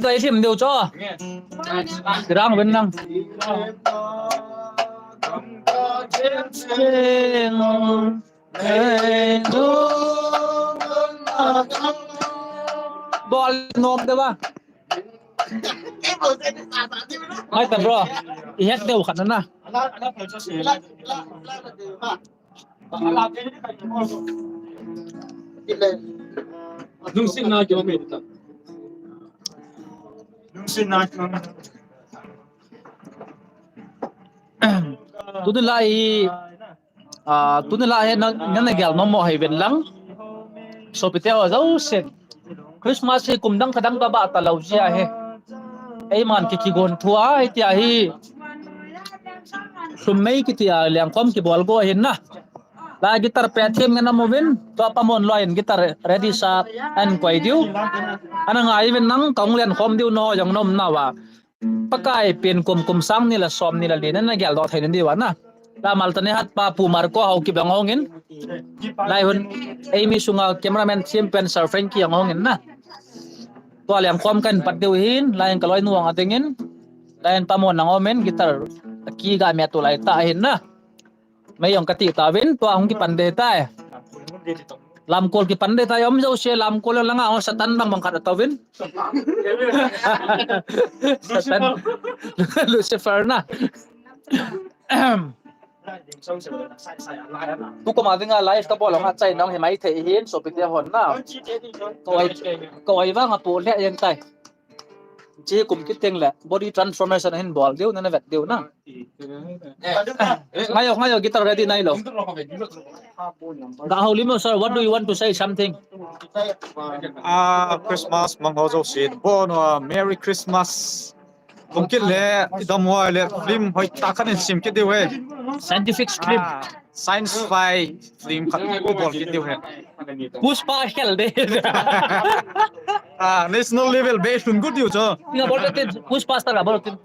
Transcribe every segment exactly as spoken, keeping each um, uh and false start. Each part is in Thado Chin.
Doi sim deu cho. Rang ven nang. Bol nom de ba. Mai ta bro. I het deu khat na. Lungsetna kilometer. Lungsetna kilometer. Tuni lai hi, ah, tuni lai hi nang, nang na gel nom mo hai ven lang. Sopite ho jousen. Christmas hi kum dang kha dang ba ba ta lou jia hi. Eiman ki kigon thua hi tia hi. Sum mei kitia lengkhom kibol go hin na. La guitar pe them ngen amu vin, tua pamon loi in guitar ready sa an koi diu. Ana ngai vin nang kong lengkhom diu no jong nom na va. Pakai pen kum kum sang ni la som ni la li na na gel do thei na diu va na. La mal ta ne hat pa Pu Marco hau ki bang hong in. Lai hun ei mi sunga cameraman team pen Sir Frankie ang hong in na. Tua lengkhom kan pat diu hin, lai in ka loi nuang a ding in. Lai in pamon nang om in guitar ki ga me tu lai ta hin na. Mei jong kati tauvin, tua hung kipan de tai. Lamkol kipan de tai, om jouse lamkol langa ho Satan bang bang khat tauvin. Satan. Lucifer na. Tukum a dinga live kabol a chai nong hi mai thei hin, sopite hon na. Koi, koi vang a pu le yen tai. Chi kum kit teng le body transformation hin bol diu, na na vet diu na. Ngayo, ngayo, guitar ready nai lo. Ga hau limo, sir, what do you want to say something? Ah, Christmas mang ho jousen, bon, ah, Merry Christmas. Kum kit le, i dam ho le, film hoi ta khat in sim kit diu he. Scientific film. Ah, science fi film khat ko bol kit diu he. Pushpa khel de. Ah, national level be sun good diu cho. Nga bol tin, Pushpa star bol tin.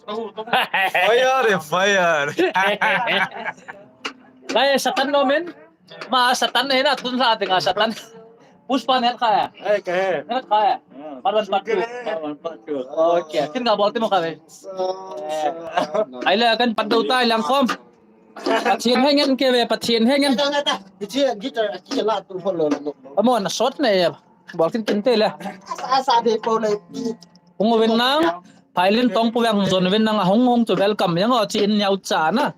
Fire, fire. Kaya Satan no men. Ma Satan na hina tun sa ating Satan. Pushpa net kaya. Ai, kaya. Net kaya. Parwan patu. Okay. Kin ka bolte mo kami. Ai la kan patu ta ilang kom. Patien hengen ke ve, patien hengen. Amo na shot na ya. Bol kin kin te le. Asa de po le. Hung uvin nang, phailin tong pu veng jon uvin nang, hung hung chu welcome yang o chi in nyau cha na.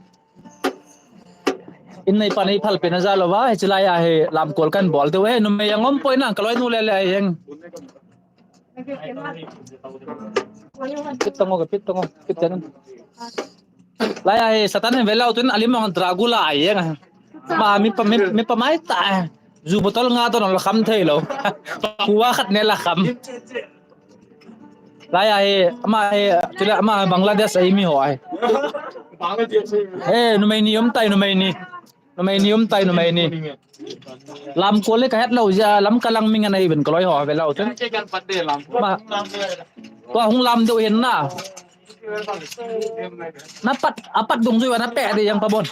In nei pa nei phal pe na ja lo va, he chi lai a he lam kol kan bol deu he, numei yang om poi nang, ka loi nu le le a heng. Pit tong o, pit tong o, pit tong. Lai a he Satan he velau tun alim ang Dracula a heng. Ma mi pa, mi, mi pa mai ta. Ju botol nga to la kham thei lo. Kuwa khat ne la kham. Lai a he, ama he, tule ama Bangladesh a mi ho ai. Eh, numei ni um tai numei ni. Numei ni um tai numei ni. Lam kol le ka het lo ja, lam ka lang mi ngan ai ben ka loi ho ve lo ten. Ma. Tua hung lam deu hin na. Na pat, a pat dung jui wa na pe de yang pa bon.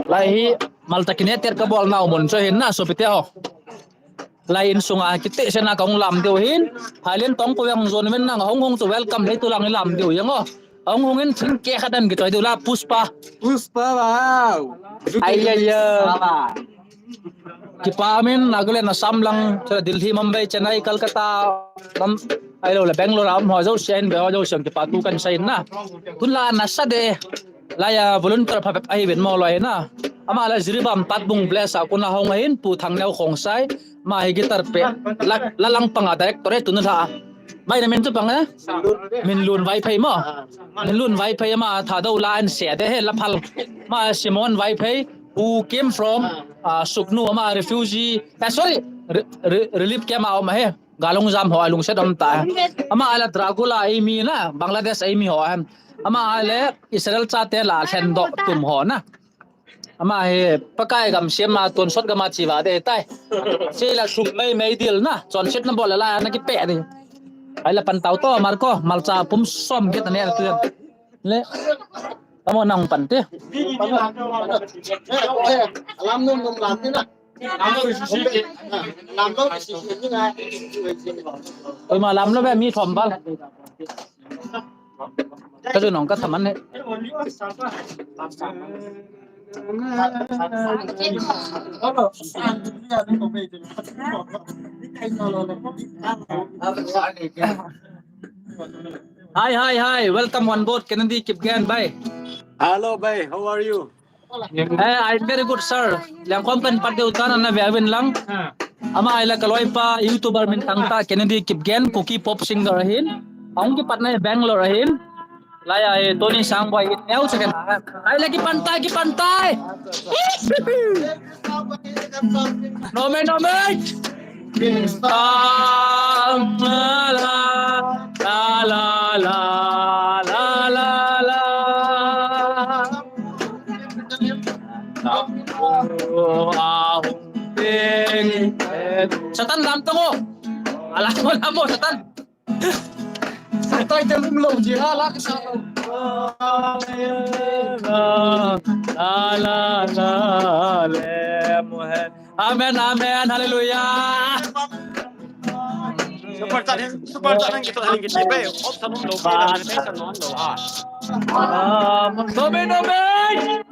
Lai hi, mal ta kine ter ka bol nau mon cho hin na, sopite ho. Lai in sunga kiti se na ka hung lam deu hin. Halen tong ko yang zon men na hung hung chu welcome le tu lang lam deu yang o. Hung hung in thing ke khat dan ki choi deu la Pushpa. Pushpa wow. Ai ya ya. Kipa min Nagaland Assam lang, Delhi, Mumbai, Chennai, Kolkata, lam, ai lo le Bangalore am ho jo sen be ho jo sen kipa tu kan sai na. Tun la na sa de. Lai a volunteer pha pep ahi ben mo loi na. Ama la Jiribam Patbung Place a kuna hong hin Pu Thangneo Khongsai. Ma hi guitar pe. La, la lang panga director e tun la. Mai na min chu panga. Min Lun Vaiphei mo. Min Lun Vaiphei ama Thadou la an se de he la phal. Ma Simon Vaiphei who came from uh, Sugnu ama refugee. Uh, sorry, re, re, relief camp a um he. Galong jam ho alung se dom ta. Ama ala Dracula ai mi na Bangladesh ai mi ho. Ama ale Israel chate la thlen doh tum ho na. Ama hi Pakai gam siam ma tun sot gam a chi va de tai. Chi la sum mei mei dil na. Chon sit na bol la na ki pe ni. Ai la pan tau to Marco, malcha pum som ke ta ne tu. Le. Tamo nang pan te. Lam num num lam ni na. Oi ma lamlo be mi thom bal. Ka chu nong ka thaman he. Hi, hi, hi. Welcome on board Kennedy Kipgen, bhai. Hello, bhai. How are you? Eh, I'm very good, sir. Lengkhom kan pat deu tan ana ve uvin lang. Ama ahile ka loipa YouTuber min thangtah Kennedy Kipgen, Kuki pop singer ahin. Ahung kipat na Bangalore ahin. Lai a, eh, Tony Sangboi in neo second. Ahile kipan tai, kipan tai. Nome, nome. La, la, la. Satan lam tong o. Alam mo, alam mo, Satan. Satan lam lo, jira la ka sa lo. La, la, la, le, mo hai. Amen, amen, hallelujah. Super chat hin, super chat hin kita hin kita be. Op sa lo be, na be sa lo ha. Amen, amen.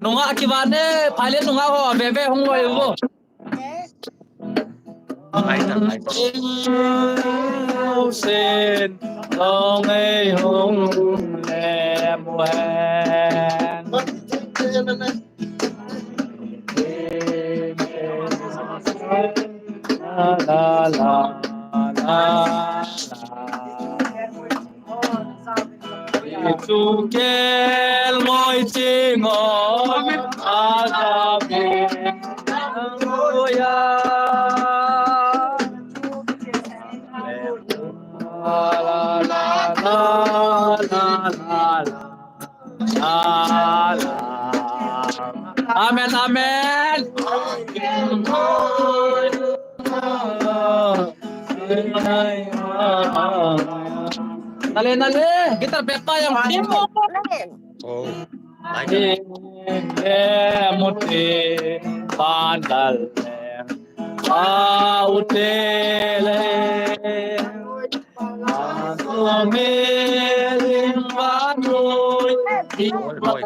Nunga kivane, phale nunga ho, bebe hung loi bo. Sin, long ei hung le mo hen. La, la, la, la, la. Chukel ngoi ching o, a da be. Hallelujah. La, la, la, la, la, la. Amen, amen. Nale, nale, guitar pepa yang. Oh. Muti pandal. Aute le. Oi, oi, oi.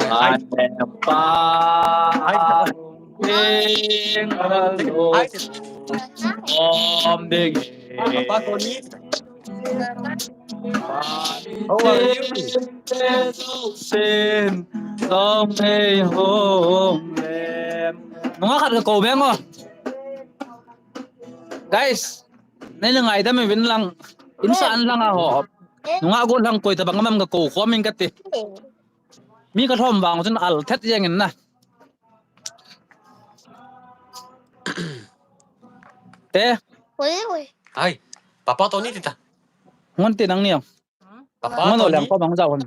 Hai, hai. Hai, hai. Papa Tony. How are you? Sen, long ei hung lem. Nunga khat ka kou beng o. Guys, nei na ngaidam uvin lang. Insa an lang a ho. Nunga go lang koi tabang amam ka kou khom in kati. Mi ka lhom vang chun al thet jeng in na. Te. Oi, oi. Hai. Papa Tony tita. Ngon te nang niam. Papa Tony. Ngon o leng pa bang jao hon.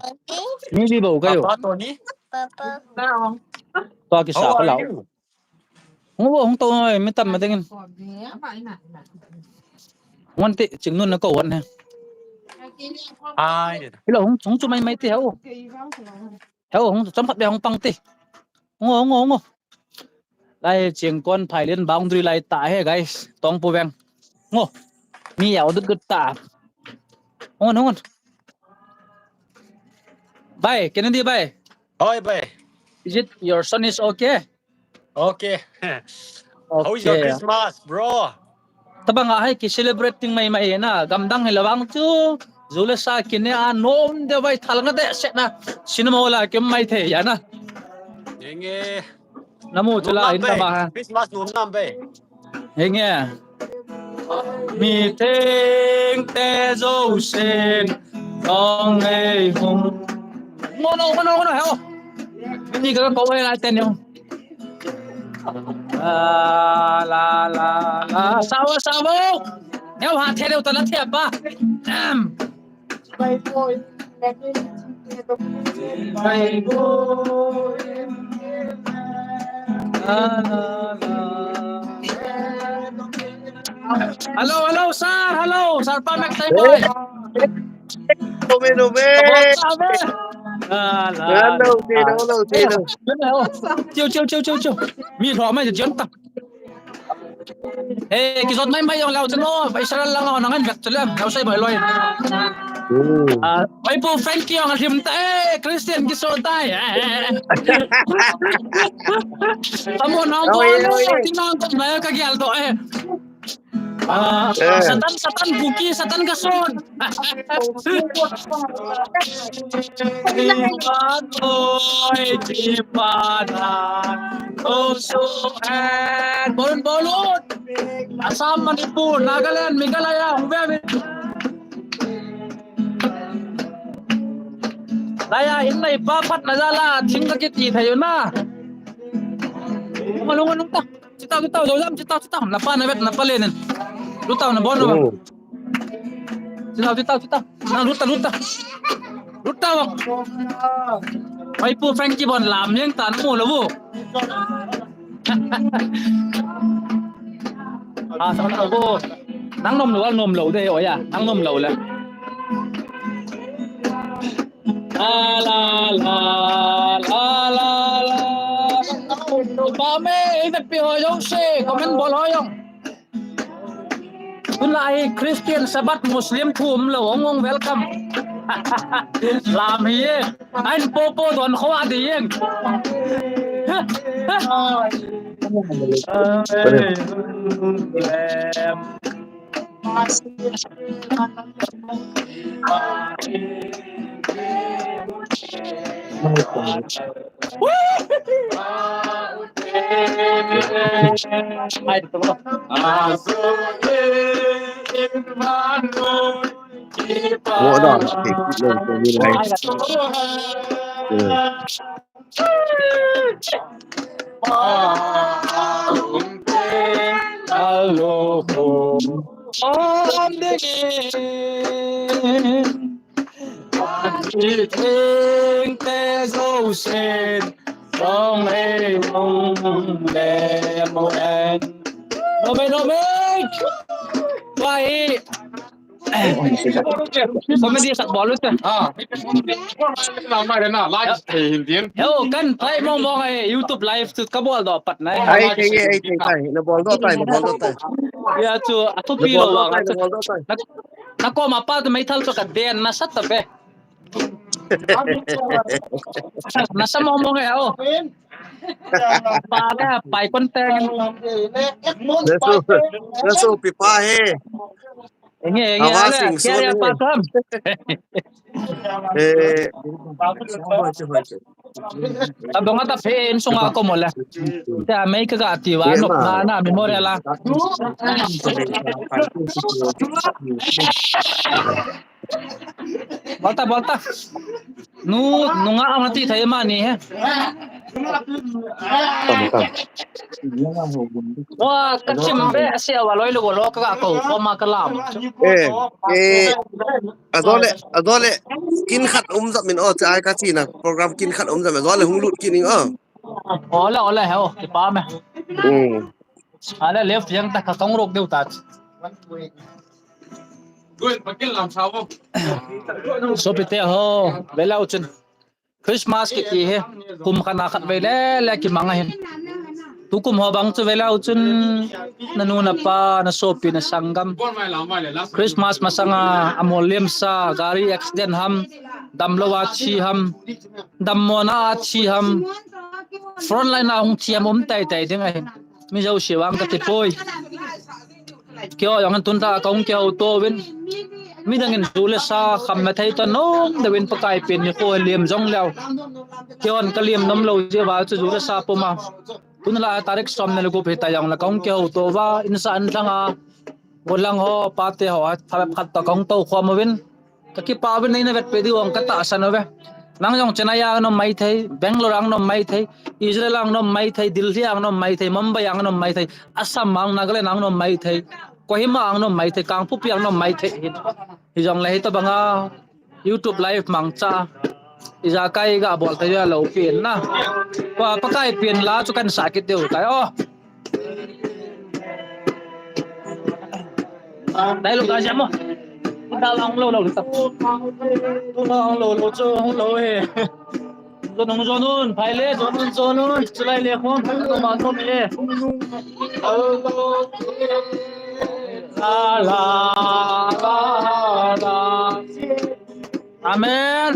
Mi li bo kayo. Papa Tony. Papa. Pa kisa ka lau. Hung bo hung to mi tam ma dengin. Ngon te ching nun na ko wan he. Hai de. Hilo hung hung chu mai mai te hao. Hao hung cham khat be hung pang te. Hung o, hung o, hung o. Lai ching kon phai len boundary lai ta he, guys. Tong pu veng. Ngo. Mi yau dut gut ta. Hung on, hung on. Bhai, Kennedy bhai. Oi, bhai. Is it your son is okay? Okay. How is your Christmas, bro? Tabang a hai ki celebrating mai mai na. Gamdang hi lawang chu. Julesa kine a nom de vai thal nga de se na. Cinema wala kim mai the ya na. Enge. Namu chula in taba ha. Christmas nom nam be. Enge. Mi theng te zo sen. Tong ei hung. Ngono, ngono, ngono, heo. Ni ka ko ai la ten yo. La, la, la, la. Sao, sao. Neo ha the deu ta la the ba. Am. Bye, boy. Hello, hello, sir. Hello, sir. Pa mek tai boy. Nome, nome. Hello, sino, hello, sino. Chiu, chiu, chiu, chiu, chiu. Mi lho mai chiu ta. Eh, kijot mai mai jong leu chu no, Israel lang a nang an vek chu lem, leu sei boi loi. Hmm. Ah, oi pu Frankie jong a hlim ta, eh, Christian kiso tai. Eh, eh, eh. Tamo nang ko, oi, oi, oi, ti nang ko mai ka gel to, eh. Ah, eh. Satan, Satan, Kuki, Satan ka son. Iman oi, iman a. Oso and bolun, bolun. Assam, Manipur, Nagaland, Meghalaya, hung ve ve. Laya, in nei pa phat na jala, thing ka kiti thei u na. Malung, malung ta. Chitau, chitau, jam, chitau, chitau. Napa, na vet, napa lenin. Lutau, na bon, na bon. Hmm. Chitau, chitau, chitau. Na, luta, luta. Luta, bang. Mai pu Frankie bon lam yang ta, na mu lo bu. Ah, sa lo bu. Nang nom lo, nom lo de, oya. Nang nom lo le. La, la, la, la, la, la. Pa me, ivet pi ho jong se, comment bol ho jong. Tun lai Christian Sabbath Muslim thu um lo, ong ong welcome. Lam hi e. Ain po po don kho a di yeng. What on? Okay, keep going for me, like, yeah. Nome, nome. Pai. Comedy sat bol u te. Ah. Na mai na live thei hin din. Yo, kan try mong mong e, YouTube live chu ka bol doh pat na. Ai, thei, ai, thei, thei. Na bol doh tai, na bol doh tai. Ya chu, a thupi lo wa. Na bol doh tai, na bol doh tai. Na, na kom a pa tu meithal chu ka den na sat ta pe. Na sa mong mong e o. Pa le, pai kon teng. Na so, na so pi pa he. Nge, nge, Awa ale, sing kya so ya ne. Pa kam. Eh, abang ata phe in sunga ko mole. Ta mai ka ga ti wa, eh, no, ma. Na, na, mi more la. Bolta, bolta. Nu, nunga ang nati thei mani he. Tam, tam. Wa, ka chim be, sia wa loi lo, lo, ka, ka ko, ko ma ka lam. Eh, eh, ajole, ajole, kin khat um jap min o, cha ai ka chi na, program kin khat um jap min, ajole hung lut kin ing o. Ole, ole, he o, kipa me. Hmm. Ale, left yang ta ka tong rok deu ta. Sopi te ho, vela u chun. Christmas kiti hi, kum khat na khat vei le, le kimang ahin. Tukum ho bang chu vela u chun, na nu na pa, na sopi na sanggam. Christmas masanga, amol liam sa, gari accident ham, damlou a thi ham, dammona a thi ham. Front line a hung thi ham um tai tai ding ahin. Mi jouse vang kati poi. Keiho jong hin tun tah a kahung kihouto uvin. Midang in ju le sa kham na thei toh nom deuh in Pakai pen nikho hi liam jong leu. Keihon ka liam nom lou jeh uva chu ju le sa pum a. Tun la tarik som ni le gup hita jong le kahung kihouto uva, in sa in lhang a. Gollhang ho, pate ho, phabep khat toh kahung tou khom uvin. Ka kipah uvin, neina vetpeh diu jong ka tahsan uve. Nang jong Chennai a nom maithei, Bangalore a nom maithei, Israel a nom maithei, Delhi a nom maithei, Mumbai a nom maithei, Assam a, Nagaland a nom maithei, Kohima a nom maithei, Kangpokpi a nom maithei. Hijongle hitobanga YouTube live mangcha. Ijakai ga bol thei lou pen na. Pa, Pakai pen la chu kan sa kit diu tai o. Dai lo ka jam mo. Da lang lo lo ta. Lo lo lo chu lo he. Jonun, jonun, phaile, jonun, jonun, chulai le khom, khom, khom, khom, le. La, la, la, la. Amen.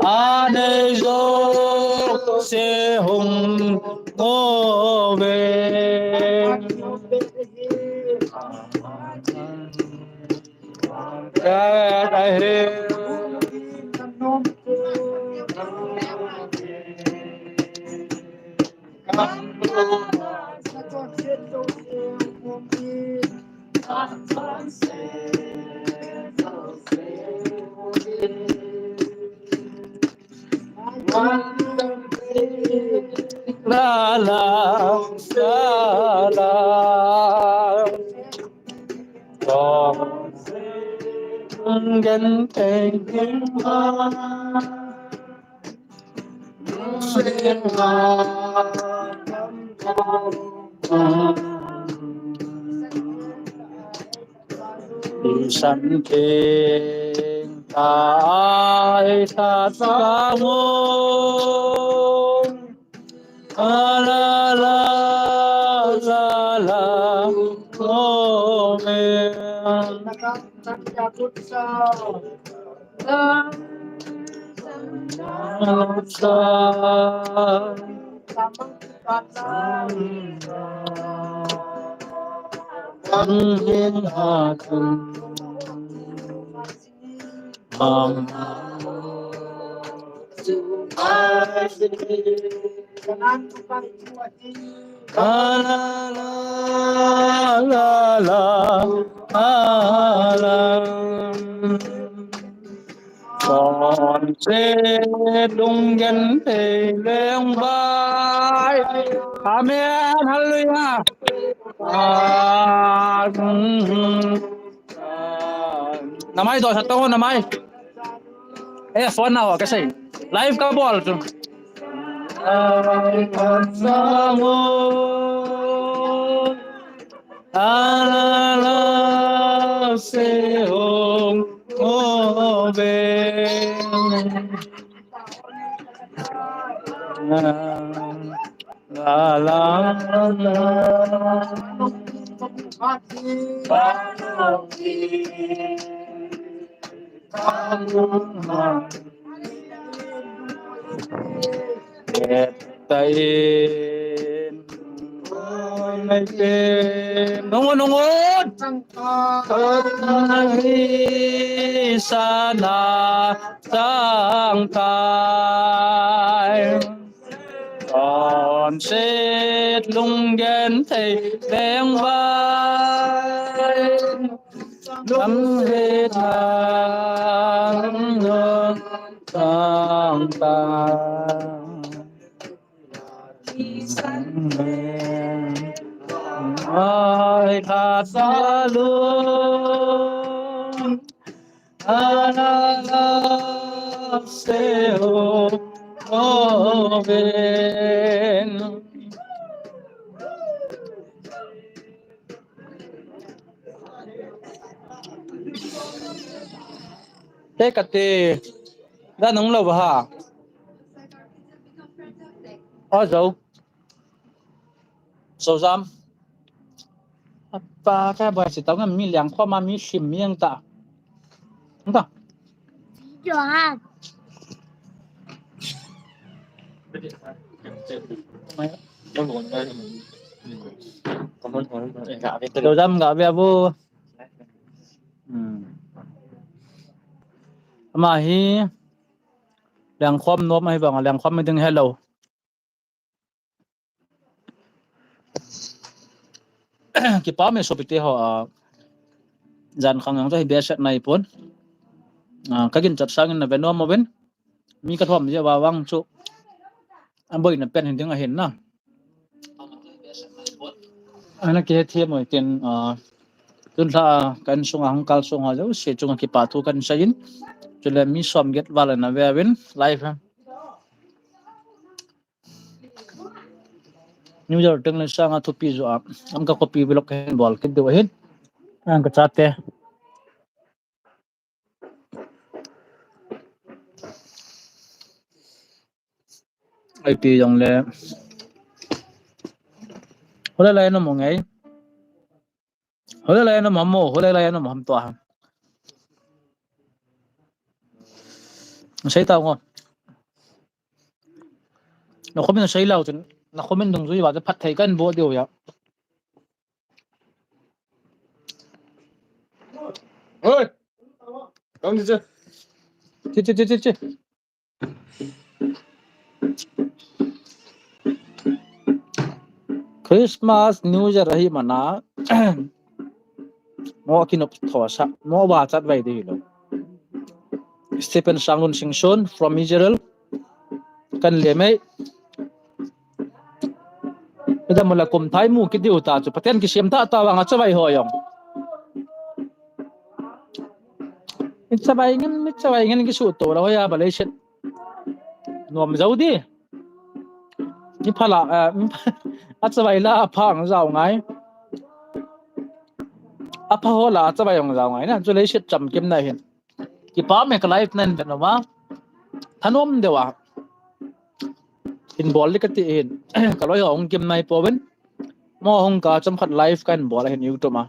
Anei jouse hung mo ve. La, la, la, la. Gen teng teng ma. San keng tai ta ta mo. A la la la la mo me. La, la, la, la, la. Chonset lunggen thei lengvai. Amen. Hallelujah. Ah, mm. Namai doh sah tong o, namai. Eh, phone na ho, kasei. Live kabol chu. Ala la se hong o ve. La, la, la. Nungun, nungun. Sana tang tai. Chonset lunggen thei lengvai. Lam he thang nung tang tang. Ai kha sa lung. Te kati, da nung lo ba ha? O, zo. Sozam. Apa ka ba si tau ngam mi liang kho ma mi sim mi ang ta. Ang ta. Johan. Sozam ga be abu. Hmm. Ama hi liang khom nom ahi bang, liang khom mi ding hello. Kipa me sopite ho, a, jan khang jong chu hi behseh nai pon. A, ka ginchat sangin na ve nom uvin. Mi ka thom jeh uva vang chu a boina pen hin ding ahin na. Ana kihethem uvin tin, a, tun lha ka insunga hung kal sung ho jouse chunga kipa thu kan seiyin. Chule mi som get val ana ve uvin live a. New Year teng le sanga thupi jo a, an ka copy vlog ka hin bol kit diu ahin. An ka chate. Ipi jong le. Hoilai lai na mo ngai. Hoilai lai na mo mo, hoilai lai na mo ham tua. Sei tau ngo. Na comment sei lau chun, na comment dungjui uva chu phatthei kan boh diu ahi. Oi. Kom ni che. Che, che, che, che, che. Christmas, New Year ahi mana. Mo kinop thosa, mo ba chat vai ding hilou. Stephen Sanglun Singson from Israel. Kan le mai. Ida mula kum thai mu kit diu ta chu. Pathen kisem ta ta vang a chavai ho jong. Chavai ngen, chavai ngen kisuto la hoiya ba leiset. Nom jo di. Ni phala, eh, a chavai la a pha ang jao ngai. A pha ho la a chavai ang jao ngai na. Chu leiset chamkim na hin. Kipa me ka live nan ve nom a. Thanom deu a. Hin bol le kati hin. Ka loi ho hung kim nai pouvin. Mo hung ka chomkhat live kan bol a hin YouTube a.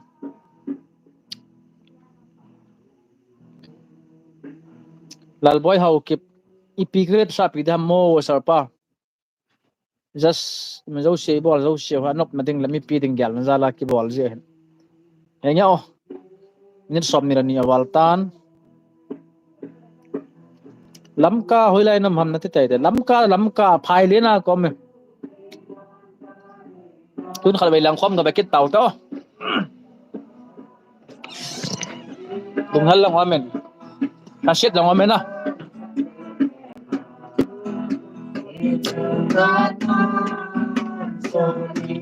Lalboi Haokip, ipi ka ret sa pi dam mo sir pa. Just, mi jouse bol jouse ho, anopna ding le mipi ding gel na jal a kibol ji ahin. Henge o. Minute som ni le ni aval tan. Lamka hoilai nam ham nati tai te. Lamka, Lamka, phai le na kom e. Tun khat vei lang khom ka be kit tau te o. Lunghel lang amen. Nasit lang amen na.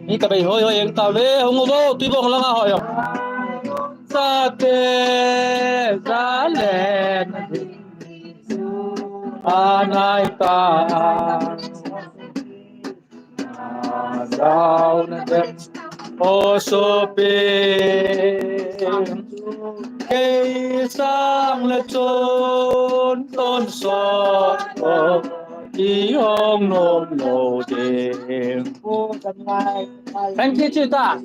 Ni ka bei hoi hoi eng tau le, hung uvo, tui bong lang a hoi o. Sa te, sa le, a nai ta. Down and then, oh, so big. Kei sang le chun, ton so, oh, i hong nom lo ding. Thank you, Chita.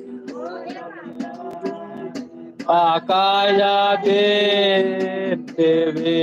Pakaiya din te ve.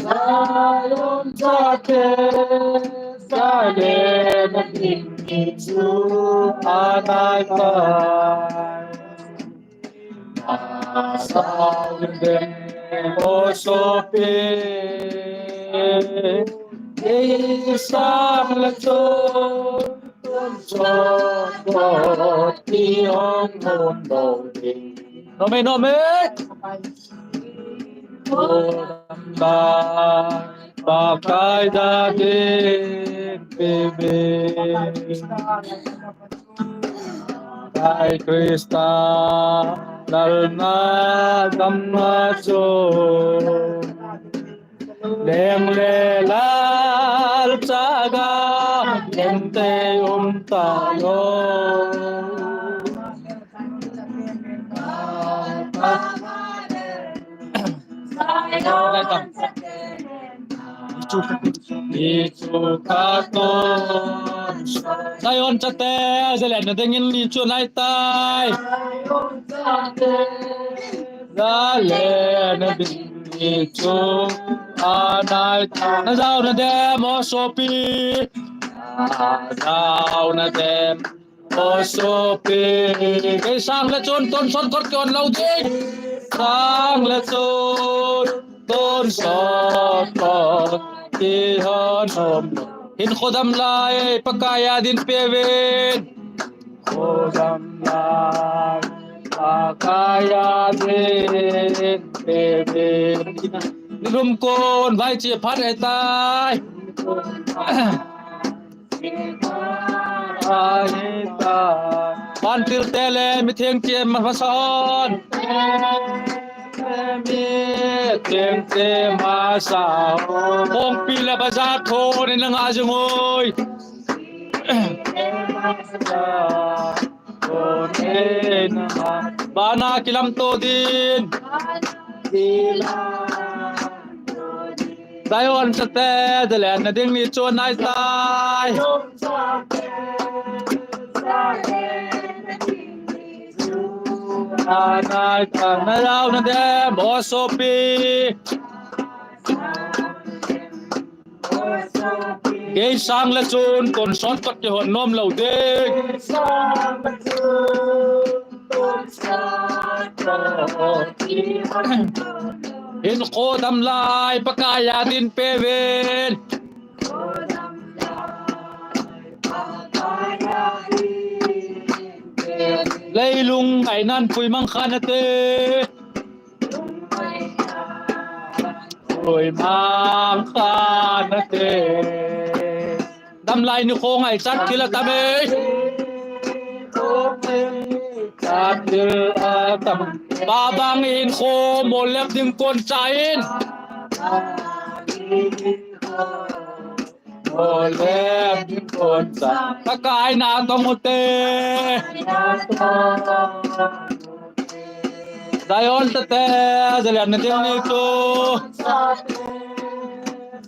Zion chate, Zion in chu anai kai. Asal de oso pe, ei sang la cho. Nome, nome. Pakai da de bebe. Kai Krista lalna gamna cho. Leng le lal chaga leng te um ta lo. Ichu katon Zion chate, zalenna dingin ni chu anaitai. Zalenna ding ni chu anaitai. Najaona dem o sopi. Najaona dem o sopi. Kei sang le chun tonsot kot kihon lou ding. Sang le chun tonsot kot kihon lou. Hinkho dam lai Pakaiya din peuvin. Hinkho dam lai Pakaiya din peuvin. Nilhum kon vaiche phat ahitai. Vantil te le mitheng che masa hon. Mitheng che masa hon. Kongpi le bazar thon in nga jingoi. Bana kilamto din. Zion chate, zalenna ding ni chu anaitai. Anaitai, najaona dem o sopi. Kei sang le chun tonsot kot kihon nom lou ding. Hinkho dam lai Pakaiya din peuvin. Leilung ngainan puimang kha nate. Puimang kha nate. Damlai nikho ngaichat thil atam e. Chat thil atam. Babang in kho molep ding kon cha in. Ole, Pakai natong ute. Zion chate, zalenna ding ni chu.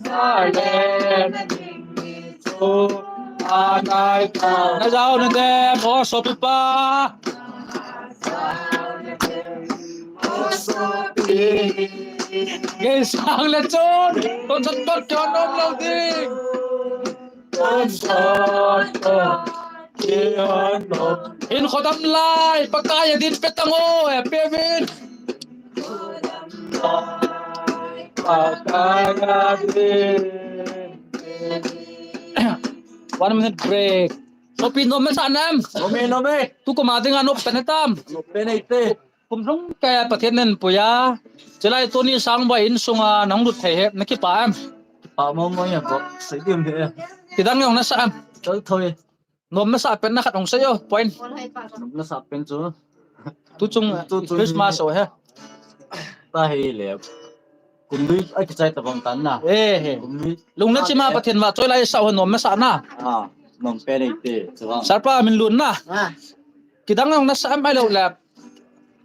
Zalenna ding ni chu. Anaitai. Najaona dem o sopi pa. Kei sang le chun tonsot kot kihon nom lou ding. Hinkho dam lai Pakaiya din pe tang o, eh, peuvin. Pakaiya din. One minute break. Sopi, nom masa nam? Nom e, nom e. Tukum a dinga nop pen tam? Nop pen e te. Kum lhung kei a Pathen in eipui a. Chulai tuni Sangboi insunga nahung lut thei hi, nakipah em? Kipah momo e, bol sei ding e. Kidang jong nasa em? Chol thoi. Nom nasah pen na khat hung sei o, point. Nom nasah pen chu. Tuchung, tuchung Christmas ho hi. Tahi le. Kum lui a kichai tabang tan na. Eh, eh. Kum lui. Lungna chima Pathen vahchoi lai sa ho nom nasah na. Ah, nom pen e te. Chuang. Sir pa min lhun na. Ah. Kidang jong nasa em ahilou le.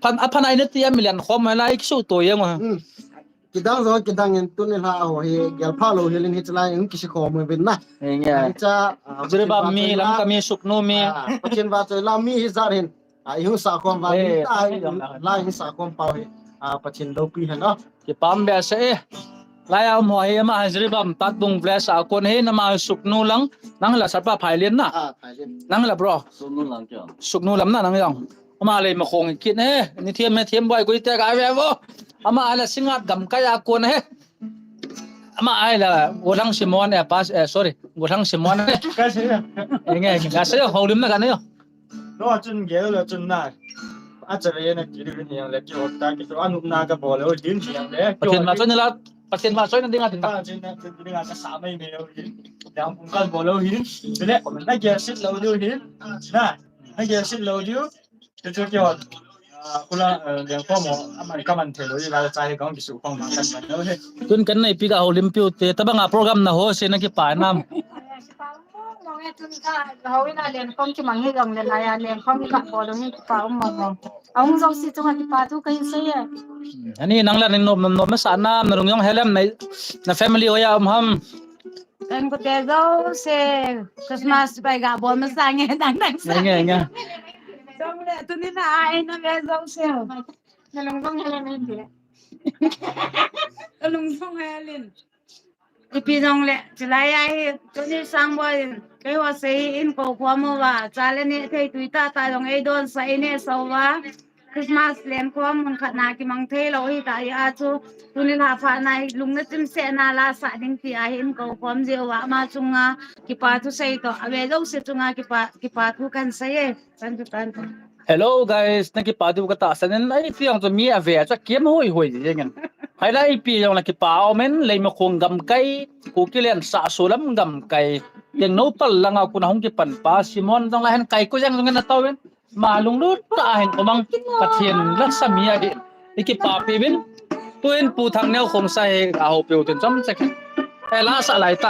Phan, aphan a ina ti a mi lenkhom lai kisuto jeng o. Hmm. Kidang jong kidang in tuni lha ho hi gelpha lou hel in hichelai in kisikhom uvin na. Nge. Hicha, ah, Jiribam mi, Lamka mi, Sugnu mi. Ah, Pathen vahchoi la mi hijat hin. Ah, ihung sahkhom uva, eh, mi ta hi, la ihung sahkhom pau hi. Ah, Pathen loupi hen o. Kipah behseh e. Lai a um ho hi ama Jiribam Tatbung village a kon hi, ama Sugnu lang, nang la Sir pa Phailian na. Ah, Phailian. Nang la bro. Sugnu lang kya? Sugnu lam na nang jong. Ama lei ma khong kit ne. Ni thiam me thiam boi gui te ka ve vo. Ama la Singngat gamkai a kon he. Ama ai la Gothang Simon, eh, pas, eh, sorry. Gothang Simon. Ka sei. Nge, ka sei, houlim na ka ne. No, chun gel la chun na. Acha le na ki ri ni le ki hot ta ki to anu na ka bol le din ni le. Pathen vahchoi na la, Pathen vahchoi na dinga tin ta. Pathen vahchoi na dinga ka sa mai me lo din. Yang pung ka bol lo din. Le na gel sit lo din. Na. Na gel sit lo din. Chu chu kihot, ah, kula, eh, lengkhom ho, aman kaman thei lou, la chai kong kisukhom ma kan man lou he. Tun kan neipi ka houlimpi u te, tabang a program na ho se na kipah nam? Kipah um mong e, tun ka, ho ina lengkhom kimang hi jong le, la ya lengkhom ka bol u hi kipah um mong mong. Ahung jong si chunga kipah thu ka hin sei e. Ani nang la nin nom, nom, nom masa nam, na lung jong helem na, na family ho ya um ham. Kan ko te jouse Christmas pai ga bol masa nge dang dang sa. Nge, nge. Jongle tuni na ai na ve jouse. Na lung jong helen hin le. Na lung jong helen. Ipi jongle, chulai a hi, tuni Sangboi in, keiho sei in kou khom uva, cha le neh thei tui tah tah jong eidonsah, einehsah uva, Christmas lenkhom mun khat na kimang thei lou hita hi a chu, tuni la phat na hi, lung na chimseh na la sah ding ti a hi in kou khom jeh uva, ama chunga kipa thu sei toh, ave jouse chunga kipa, kipa thu kan sei e. Hello guys, na kipa diu ka tahsan in, ai, tiang chu mi ave a chu akiam hoi hoi jeng in. Hai la ipi jong la kipa um in, Leimakhong gamkai, Kuki lensah Solam gamkai. Lengno pal langa kon a hung kipan pa, Simon jong la hen kai ko jeng jong in a tao in. Ma lunglut tah a hin um ang Pathen lasa mi ahi. I kipapi uvin. Tuin Pu Thangneo Khongsai hi a houpi u tin chomcha. Hai la sa lai ta.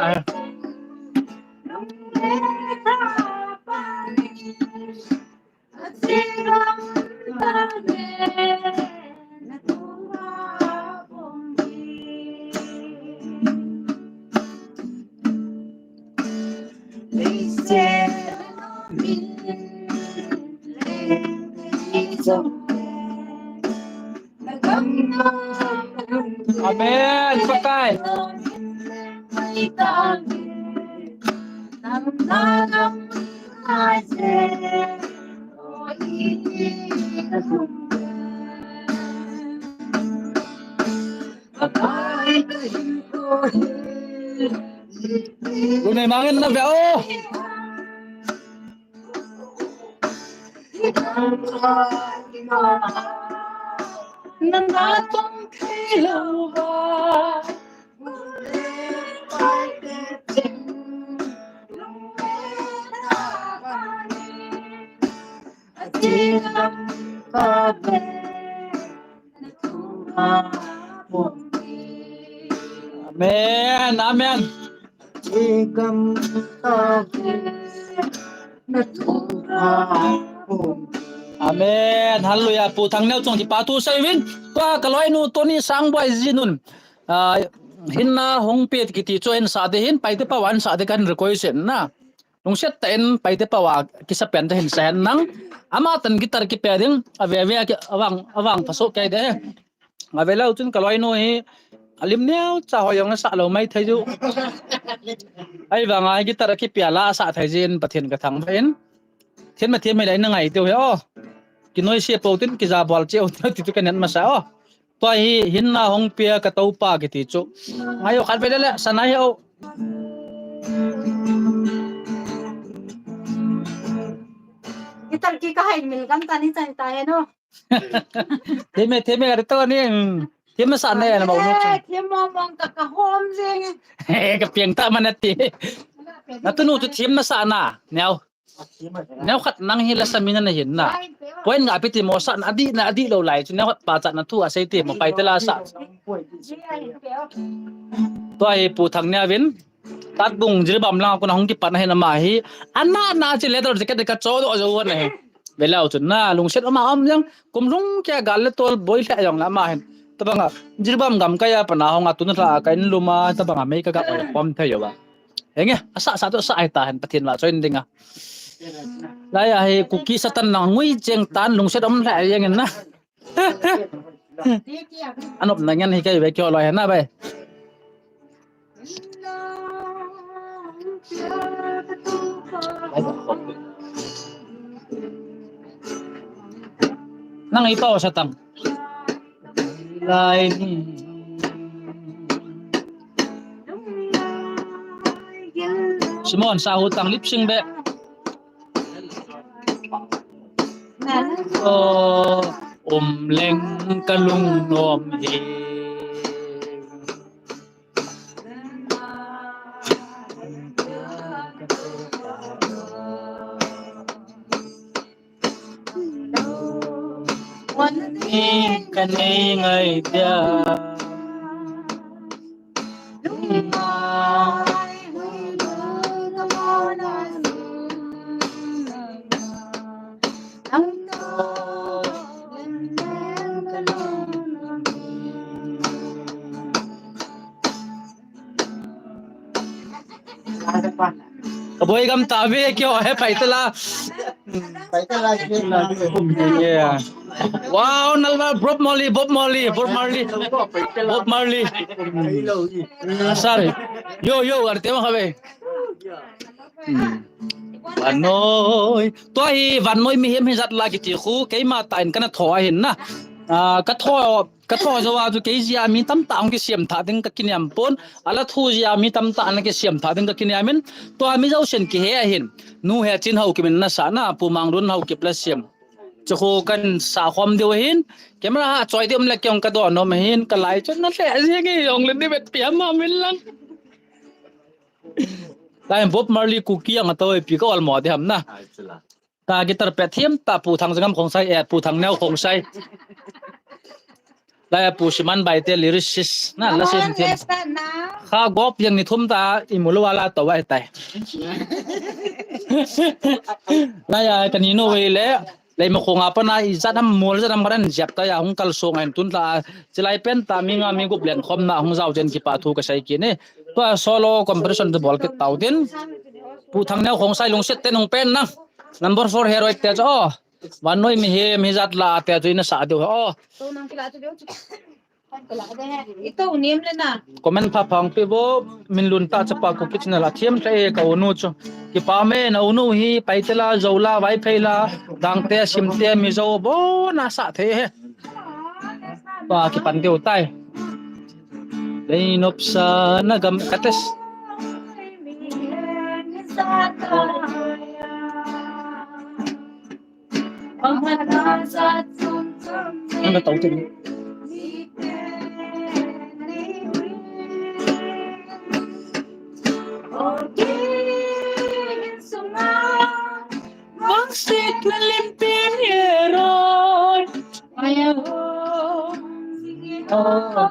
Amen. Pakai. Lunei mangin na ve o. Nana tong thei lou va. Amen, amen. Amen. Hallelujah. Pu Thangneo chunga kipa thu sei uvin. Tua ka loinu Tony Sangboi jinun. Ah, hinna hung pe kiti chu hin sa de hin, Paite pao a hin sa de kan request in na. Lungset tah in Paite pao a kisa pen te hin sa hen lang. Ama tan guitar kipe ding, ave ve a ki, avang, avang phaso kei de. Ave leu chun ka loinu hi, alim neocha ho jong sa lou mai thei ju. Ahivanga guitar kipe a la sa thei jin Pathen ka thangvah in. Themna themna hi la in na ngai teu hi o. Kinoise pou tin kija bol cheu ti chu ka net masa o. Tua hi hinna hung pia ka toupa kiti chu. Ngai o khat ve le le, sana hi o. Guitar ki ka hai mil gam ta ni chan ta he no. Theme, theme ka to ni. Theme sa ne na mau no. Theme mong mong ka ka hom jing. Ka piang ta man ati. Na tunu chu theme na sa na. Neo. Neo khat nang hi lasa mi na na hin na. Point nga pi ti mo sa na adi na adi lou lai chu neo khat pa cha na thu a sei ti mo Paite la sa. Tua hi Pu Thangneo vin. Tatbung Jiribam langa kon a hung kipan ahin ama hi. Ana na chi leather jacket ka cho doh jou na hi. Ve leu chun na lungset ama um jeng kum lhung kei a gal le tol boi lheh jong le ama hin. Tabanga Jiribam gamkai a pat na hung a tun lha a ka in lum a tabanga mei ka gap a pom thei jou va. Henge, asa sa to sa ai ta hen Pathen vahchoi ding a. Lai a hi Kuki Satan lang ngui cheng tan lungset um lheh jeng in na. Anop na ngen hi kei ve kyo loi hen na bai. Nang i pao sa tang. Lai ni. Simon sa hu tang lip sync be. O, um leng ka lungnom hi. Wan ni ka nei ngai dia. Koi gam ta ve kyo he pai tala. Pai tala. Yeah. Wow, nalva Bob Marley, Bob Marley, Bob Marley. Bob Marley. Sorry. Yo, yo, arte ma khabe. Vannoi. Tua hi vannoi mihem hijat la kiti khu keima tah in kana tho ahin na. Ah, ka tho, ka tho jou a chu kei jeh a mi tamtah hung kisiam tha ding ka kiniam pon. Ala thu jeh a mi tamtah ana kisiam tha ding ka kiniam in. Tua mi jousen kihe ahin. Nu he chin hau kimin na sa na, Pu Mangdun hau kip la siam. Chu khu kan sa khom diu ahin. Camera ha choi diu um le kei hung ka don nom ahin. Ka lai chun na le jing e jong le ni bet piam ma min lang. Lai Bob Marley Kuki ang a toi pi ka ol mo de ham na. Ka guitar pe thiam ta Pu Thangjangam Khongsai, eh, Pu Thangneo Khongsai. Lai Pu Siman Baite lyricist na la sim thiam. Kha gop yang ni thum ta i mulu wala to wai tai. Lai a ka ni no wei le. Lei ma khonga pana i jat ham mol jat ham karan jep ta ya hung kal song ahin tun ta. Chilai pen ta mi nga mi gup len khom na hung jao chen kipa thu ka sei kit e. Tua solo composition te bol kit tau tin. Pu Thangneo Khongsai lungset te nung pen na. Number four heroic te cho. Vannoi mihem hijat la te cho ina sa diu. Oh. Comment pha phang pe bo, min lun ta chapa Kuki channel a thiam tha e ka unu chu. Kipa me na unu hi, Paite la, Zo la, Vaiphei la, Gangte, Simte, Mizo, bo na sa thei he. Pa kipan diu tai. Lei nop sa na gam kates. Ang nataw din. Bangsit na limpin eroy. Maya ho. Oh,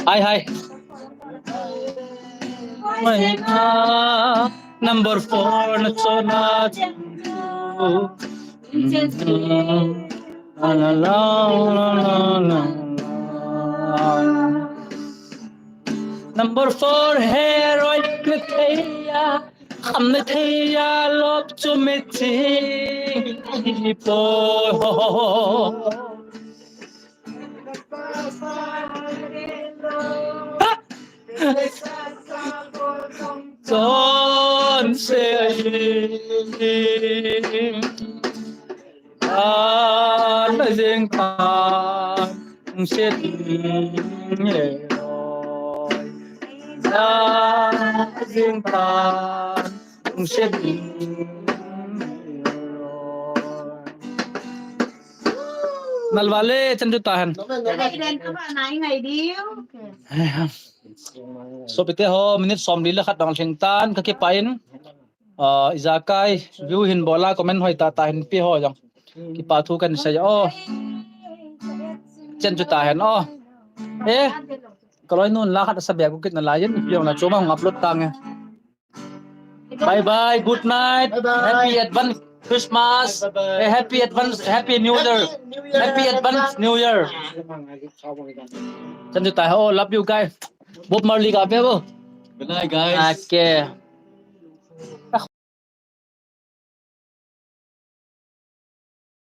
Hai, hai. Number four na chona. La, la, la. Number four heroic na thei a, kham na thei a, lop chu mi ching hi po. Chonse ahi. Ana jeng tan, set ye. Ana jeng tan, set ye. Nalvale, chan chu tahen. Sopite ho, minute somli le khat dong lhing tan, kakipah in. Ah, ijakai, view hin bol a, comment hoi tah tah hin pe ho jong. Kipa thu kahin sei o. Chan chu tahen o. Eh, kaloinun la khat asa beh kit nalai in, ipi jong la chom a hung upload tange. Bye bye, good night. Bye bye. Happy advance Christmas. Bye bye. Eh, happy advance, happy New Year. Happy New Year. Happy advance New Year. Chan chu tahen o, love you guys. Bob Marley ga pe bo. Good night, guys. Okay.